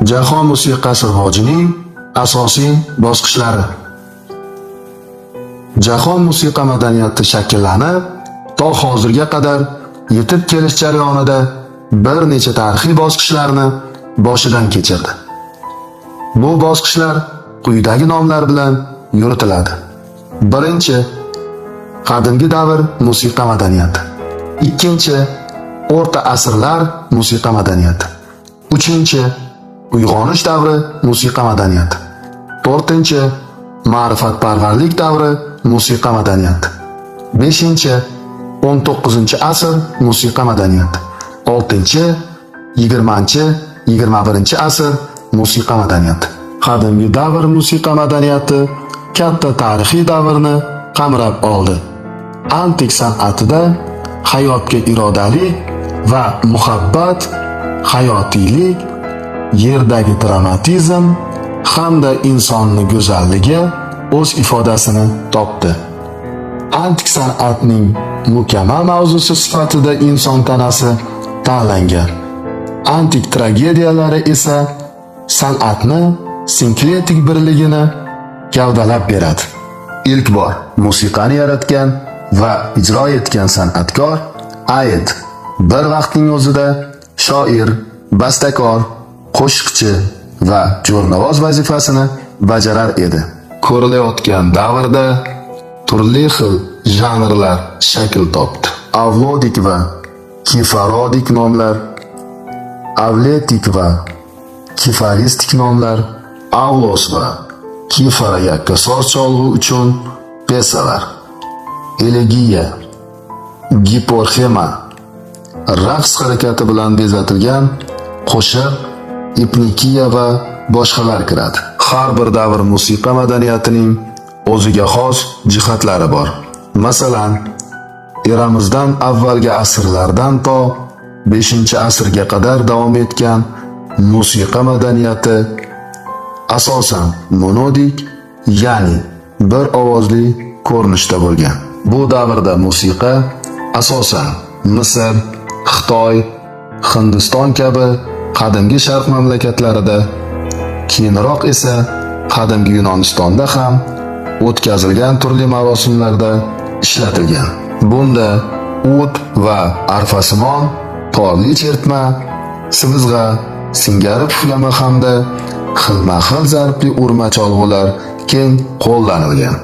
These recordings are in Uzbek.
Jahon musiqasi rivojining asosiy bosqichlari. Jahon musiqa madaniyati shakllanib, to hozirga qadar yetib kelish jarayonida bir necha tarixiy bosqichlarni boshidan kechirdi. Bu bosqichlar quyidagi nomlar bilan yuritiladi. Birinchi, qadimgi davr musiqa madaniyati. Ikkinchi, o'rta asrlar musiqa madaniyati. Uchinchi, uyg'onish davri musiqa madaniyati. To'rtinchi, ma'rifatparvarlik davri musiqa madaniyati. Beshinchi, 19-asr musiqa madaniyati. Oltinchi, 20, 21-asr musiqa madaniyati. Qadimgi davr musiqa madaniyati katta tarixiy davrni qamrab oldi. Antik san'atida hayotga irodalik va muhabbat, hayotiylik, yerdagi dramatizm hamda insonni go'zalligi o'z ifodasini topdi. Antik san'atning mukammal mavzusi sifatida inson tanasi tanlangan. Antik tragediyalari esa san'atni sinkretik birligini gavdalab beradi. Ilk bor musiqani yaratgan va ijro etgan san'atkor Aed bir vaqtning o'zida shoir, bastakor, qo'shiqchi va jo'rnavoz vazifasini bajarar edi. Ko'rilayotgan davrda turli xil janrlar shakl topdi. Avlodik va kifarodik nomlar, avletik va kifaristik nomlar, avlos va kifara yakkasoz cholg'u uchun pesalar, elegiya, giporxema, raqs harakati bilan bezatilgan qo'shiq, ipnikiya va boshqalar kiradi. Har bir davr musiqa madaniyatining o'ziga xos jihatlari bor. Masalan, eramizdan avvalgi asrlardan to 5-asrga qadar davom etgan musiqa madaniyati asosan monodik, ya'ni bir ovozli ko'rinishda bo'lgan. Bu davrda musiqa asosan Misr, Xitoy, Hindiston kabi qadimgi sharq mamlakatlarida, keyinroq esa qadimgi Yunonistonda ham o'tkazilgan turli marosimlarda ishlatilgan. Bunda ud va arfasimon torli chertma, sivizg'a, singari puflama hamda xilma-xil zarbli urma cholg'ular keng qo'llanilgan.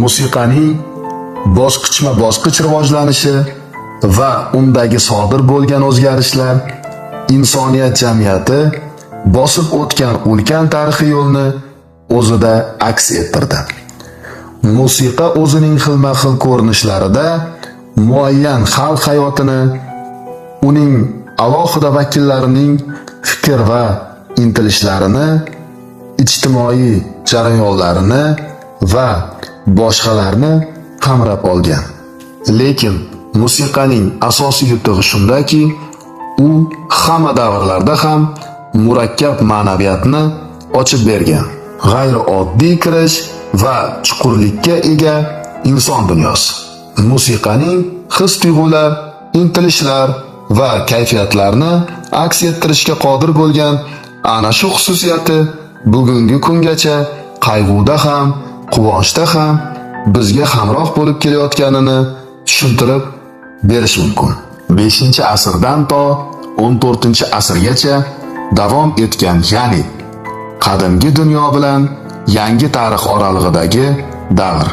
Musiqaning bosqichma-bosqich rivojlanishi va undagi sodir bo'lgan o'zgarishlar insoniyat jamiyati bosib o'tgan ulkan tarixiy yo'lni o'zida aks ettirdi. Musiqa o'zining xilma-xil ko'rinishlarida muayyan xalq hayotini, uning alohida vakillarining fikr va intilishlarini, ijtimoiy jarayonlarini va boshqalarni qamrab olgan. Lekin musiqaning asosiy yutug'i shundaki, u hamma davrlarda ham murakkab ma'naviyatni ochib bergan. G'ayrioddiy kirish va chuqurlikka ega inson dunyosi. Musiqaning his-tuyg'ular, intilishlar va kayfiyatlarni aks ettirishga qodir bo'lgan ana shu xususiyati bugungi kungacha qayg'uda ham, quvonchda ham bizga hamroh bo'lib kelayotganini tushuntirib berish mumkin. 5-asrdan to 14-asrgacha davom etgan, ya'ni qadimgi dunyo bilan yangi tarix oralig'idagi davr.